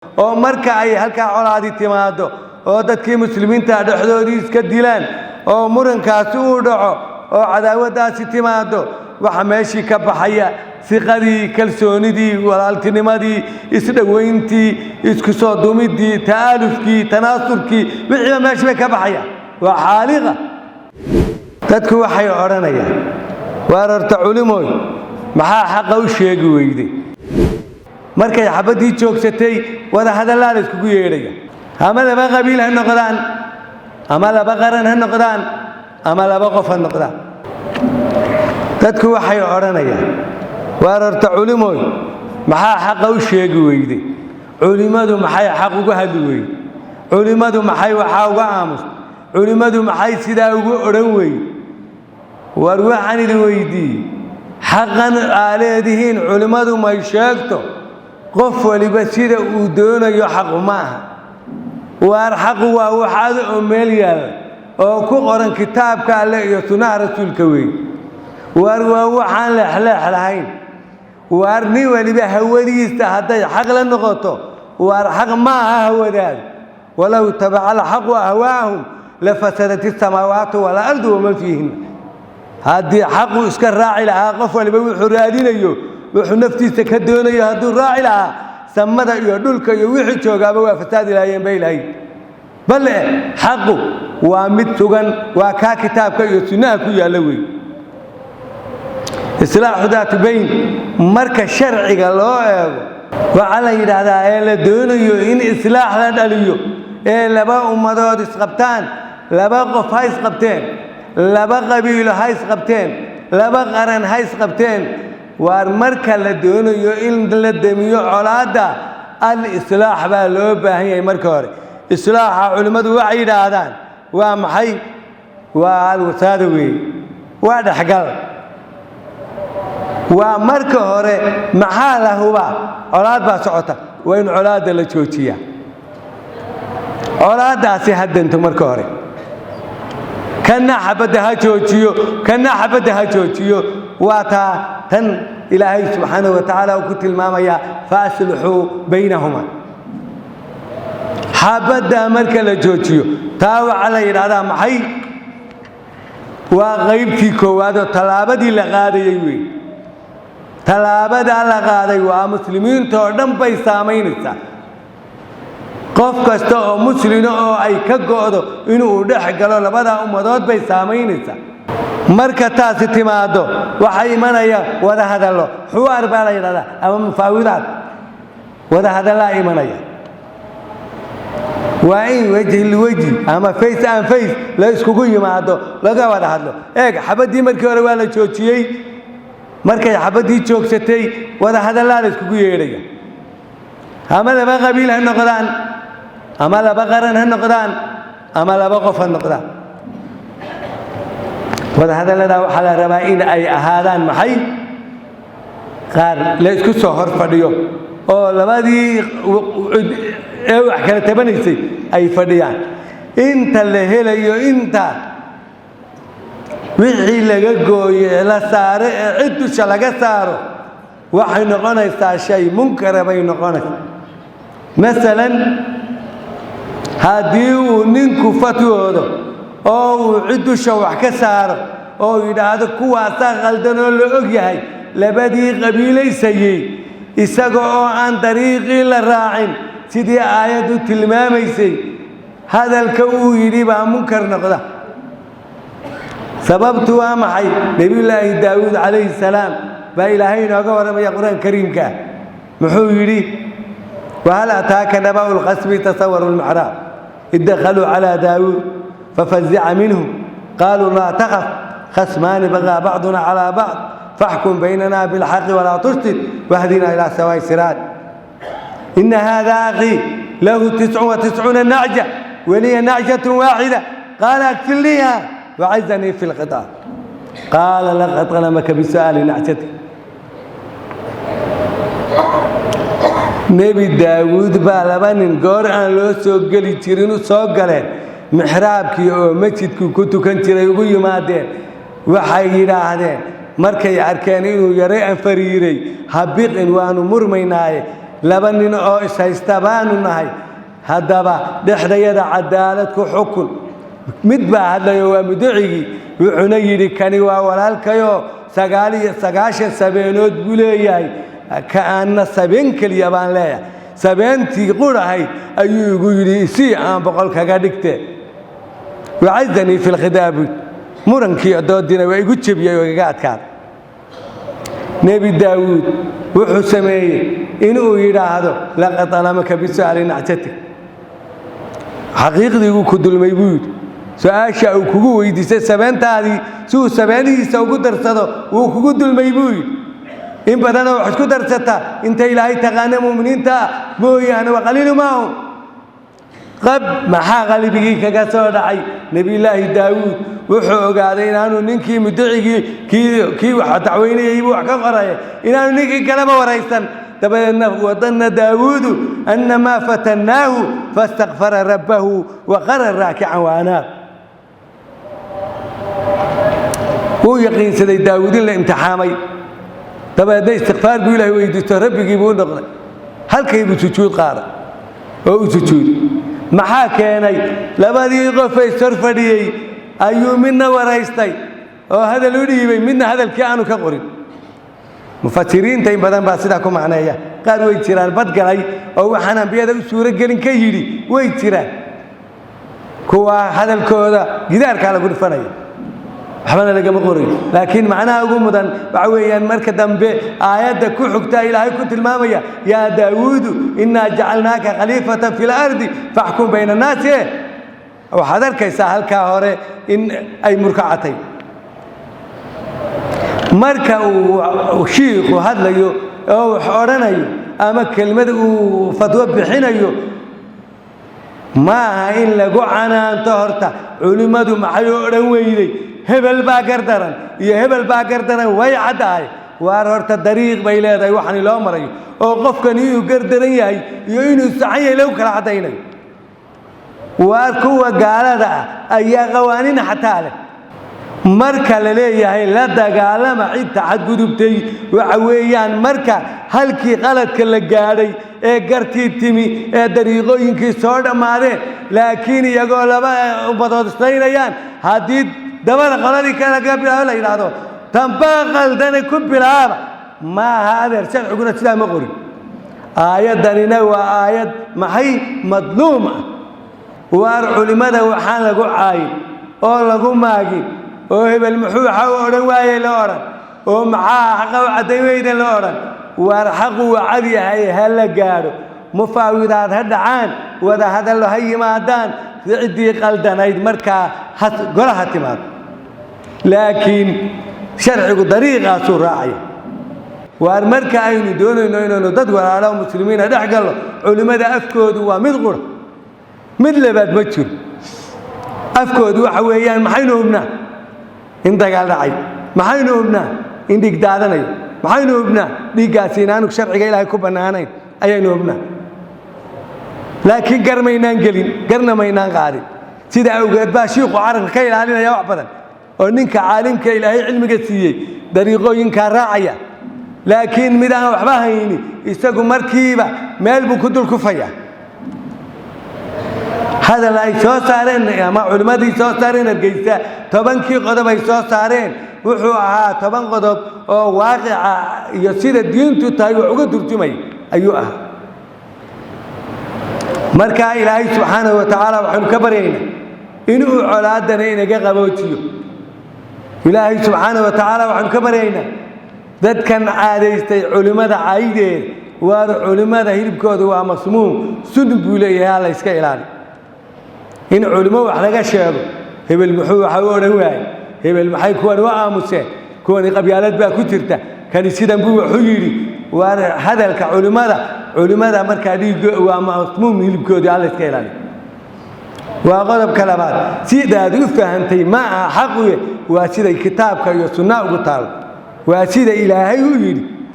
Oo marka ay halkaa colaadi timaado oo dadkii muslimiinta dhexdoodii iska dilaan oo murankaasi uu dhaco oo cadaawaddaasi timaado, waxa meeshii ka baxaya siqadii, kalsoonidii, walaaltinimadii, isdhoweyntii, isku soo dumiddii, ta'aalufkii, tanaasurkii, wixiiba meeshii bay ka baxaya. Waa xaaliqa. Dadku waxay odhanayaan: waar horta culimooy, maxaa xaqa u sheegi weyday? Markay xabaddii joogsatay, wada hadallaa la iskugu yeedhaya. Ama laba qabiil ha noqdaan, ama laba qaran ha noqdaan, ama laba qof ha noqdaan. Dadku waxay odhanayaan: waar horta culimooy, maxaa xaqa u sheegi weyday? Culimmadu maxay xaq uga hadli weyday? Culimmadu maxay waxaa uga aamustay? Culimmadu maxay sidaa ugu odhan weyday? War waxaan idin weydiiyey, xaqan aa leedihiin culimmadu may sheegto? Qof waliba sida uu doonayo xaqu ma aha. Waar xaqu waa waxaad oo meel yaalla oo ku qoran kitaabka Alleh iyo sunnaha Rasuulka weeye. Waar waa waxaan leexleex lahayn. Waar nin waliba hawadiisa hadday xaq la noqoto, waar xaq ma aha hawadaadu. Walow tabaca alxaqu ahwaahum lafasadat isamaawaatu walardu waman fiihinna. Haddii xaqu iska raaci lahaa qof waliba wuxuu raadinayo, wuxuu naftiisa ka doonayo hadduu raaci lahaa, samada iyo dhulka iyo wixii joogaaba waa fasaadi lahaayeen bay lahayd. Bale xaqu waa mid sugan, waa kaa kitaabka iyo sunnaha ku yaalla wey. Islaaxu daatu bayn marka sharciga loo eego, waxaa la yidhaahdaa ee la doonayo in islaax la dhaliyo ee laba ummadood isqabtaan, laba qof ha isqabteen, laba qabiilo ha isqabteen, laba qaran ha isqabteen, waar marka la doonayo in la demiyo colaadda, al islaax baa loo baahan yahay. Marka hore islaaxa culimmadu waxay yidhaahdaan waa maxay? Waa alwasaada weeye, waa dhexgal. Waa marka hore maxaa la hubaa? Colaad baa socota, waa in colaadda la joojiyaa. Colaaddaasi ha dento marka hore. Kana xabadda ha joojiyo, kana xabadda ha joojiyo. Waa taa tan Ilaahay subxaanahu wa tacaala uu ku tilmaamayaa: fa aslixuu baynahuma. Xabaddaa marka la joojiyo, taa waxaa la yidhaahdaa maxay? Waa qaybtii koowaad oo tallaabadii la qaadayay wey. Tallaabadaa la qaaday waa muslimiinta oo dhan bay saamaynaysaa. Qof kasta oo muslina oo ay ka go'do inuu dhex galo labadaa ummadood bay saamaynaysaa. Marka taasi timaado, waxaa imanaya wada hadallo, xuwaar baa la yidhahdaa ama mufaawidaad, wada hadallaa imanaya. Waa in weji liweji ama face and face la iskugu yimaado, laga wada hadlo. Eeg, xabaddii markii hore waa la joojiyey. Markay xabaddii joogsatay, wada hadallaa la iskugu yeedhaya. Ama laba qabiil ha noqdaan, ama laba qaran ha noqdaan, ama laba qof ha noqdaan. Wada hadalladaa waxaa la rabaa in ay ahaadaan maxay? Qaar la isku soo hor fadhiyo oo labadii ee wax kala tabanaysay ay fadhiyaan. Inta la helayo, inta wixii laga gooye la saaro ee cid dusha laga saaro, waxay noqonaysaa shay munkara bay noqonaysaa. Masalan, haddii uu ninku fatwoodo oo uu cid dusha wax ka saaro oo yidhaahdo kuwaasaa qaldan oo la og yahay labadii qabiilaysayey, isaga oo aan dariiqii la raacin sidii aayaddu tilmaamaysay, hadalka uu yidhi baa munkar noqda. Sababtu waa maxay? Nebiyullaahi Daawuud calayhi salaam baa Ilaahay inooga warramaya Qur-aanka Kariimka. Muxuu yidhi? Wahal ataaka naba'u lkhasmi tasawaru lmixraab id dakhaluu calaa Daawuud fafazica minhum qaaluu laa takaf, khasmaani bagaa bacduna calaa bacd, faxkum baynana bilxaqi walaa tushtid wahdina ilaa sawaa'i siraat. Ina hada akhii lahu 99 nacja waliya nacjatu waaxida, qaala akfilniiha wacazanii fi lkhitaab, qaala laqad qalamaka bisu'aali nacjatik. Nebi Daawuud baa laba nin goor aan loo soo geli jirin u soo galeen mixraabkii oo masjidkii ku tukan jiray ugu yimaadeen. Waxay yidhaahdeen markay arkeen inuu yaray anfariiray: ha biqin, waanu murmaynaaye. Laba nin oo ishaysta baanu nahay, haddaba dhexdayada cadaalad ku xukun. Mid baa hadlayo, waa mudacigii, wuxuuna yidhi: kani waa walaalkayoo 99 sabeenood buu leeyahay, ka aanna sabeen keliya baan leeyahay. Sabeentii qurahayd ayuu igu yidhi isii aan 100 kaga dhigte. وعزني في الخضاب, murankii doodiina waa igu jebiyey oo igaga adkaaday. Nebi Daawuud wuxuu sameeyey inuu yidhaahdo: لقد ظلمك بسؤال نعجتك. Xaqiiqdii uu ku dulmay buu yidhi. Su-aasha uu kugu weydiistay sabeentaadii si uu sabeenihiisa ugu darsado, wuu kugu dulmay buu yidhi. In badanoo wax isku darsata inta Ilaahay taqaana mu'miniinta mooyaane, وقليل ما هم. Qab maxaa qalbigii kaga soo dhacay Nebiyullaahi Daawuud? Wuxuu ogaaday inaanu ninkii mudacigii, kii wax dacweynayay buu wax ka qoraya, inaanu ninkii kaleba waraysan. Dabadeedna وظن داوود أنما فتناه فاستغفر ربه وخر راكعا وأناب. Wuu yaqiinsaday Daawuud in la imtixaamay. Dabadeedna istikfaar buu Ilahay weydiisto, rabbigii buu u noqday, halkay buu sujuud qaaday oo u sujuuday. Maxaa keenay? Labadii qofay sor fadhiyey ayuu midna waraystay oo hadal u dhiibay, midna hadalkii aanu ka qorin. Mufasiriinta in badan baa sidaa ku macneeya. Qaar way jiraan badgalay oo waxaan ambiyada u suuro gelin ka yidhi, way jiraan. Kuwa hadalkooda gidaarkaa lagu dhifanaya, waxbana lagama qorayo. Laakiin macnaha ugu mudan waxa weeyaan, marka dambe aayadda ku xigtaa Ilaahay ku tilmaamaya: يا داوود إنا جعلناك خليفة في الأرض فاحكم بين الناس. Waxaad arkaysaa halkaa hore in ay murkacatay. Marka uu shiiku hadlayo oo wax odhanayo ama kelmad uu fatwo bixinayo, ma aha in lagu canaanto horta culimmadu maxay u odhan weyday, hebel baa gardaran iyo hebel baa gardaran. Way caddahay. Waar horta dariiq bay leedahay waxani loo marayo, oo qofkani inuu gardaran yahay iyo inuu saxan yahay lagu kala caddaynayo. Waar kuwa gaalada ah ayaa qawaaniin xataa leh. Marka la leeyahay la dagaalama cidta xadgudubtay, waxa weeyaan marka halkii qaladka la gaadhay ee gartii timi ee dariiqooyinkii soo dhammaadeen, laakiin iyagoo laba ummadood islaynayaan, haddii dabada qoladii kale laga bilaabo, la yidhaahdo tambaa qaldane ku bilaaba, ma aha adeer. Sharciguna sidaa ma qorin. Aayaddanina waa aayad maxay madluum ah. Waar culimmada waxaan lagu caayin oo lagu maagin oo hebel muxuu waxa u odhan waayey la odhan oo maxaa xaqa u caddayn weyda la odhan. Waar xaqu waa cad yahay, ha la gaadho, mufaawidaad ha dhacaan, wada hadallo ha yimaadaan, ciddii qaldanayd markaa ha golaha timaado. Laakiin sharcigu dariiqaasuu raacaya. Waar marka aynu doonayno inaynu dad walaalo muslimiina dhex gallo, culimmada afkoodu waa mid qura, mid labaad ma jiro. Afkoodu waxa weeyaan: maxaynu hubnaa in dagaal dhacay? Maxaynu hubnaa in dhiig daadanayo? Maxaynu hubnaa dhiiggaasi inaanu sharciga Ilaahay ku bannaanayn ayaynu hubnaa, laakiin gar maynaan gelin, garna maynaan qaadin. Sida awgeed baa shiiku carabka ka ilaalinaya wax badan, oo ninka caalimka Ilaahay cilmiga siiyey dariiqooyinkaa raacaya. Laakiin mid aan waxba hayni isagu markiiba meel buu ku dul kufaya. Hadal ay soo saareen ama culimmadii soo saareen Hargeysa, 10-kii qodob ay soo saareen wuxuu ahaa 10 qodob oo waaqica iyo sida diintu tahay wax uga turjumay ayuu ahaa. Marka Ilaahay subxaanahu wa tacaala waxaynu ka baryaynaa inuu colaadana inaga qaboojiyo. Ilaahay subxaanahu wa tacaala waxaynu ka baryaynaa dadkan caadaystay culimmada caydeeda. Waar culimmada hilibkooda waa masmuum, sun buu leeyahay, ha la iska ilaali in culimo wax laga sheego. Hebel muxuu waxa u odhan waayey? Hebel maxay kuwan u aamuseen? Kuwani qabyaalad baa ku jirta, kani sidan buu waxu yidhi. Waar hadalka culimmada markaa dhiig waa masmuum hilibkoodii, ha la iska ilaali. Waa qodobka labaad. Sidaad u fahantay ma aha xaquye, waa siday kitaabka iyo sunna ugu taalo, waa sida Ilaahay u yidhi.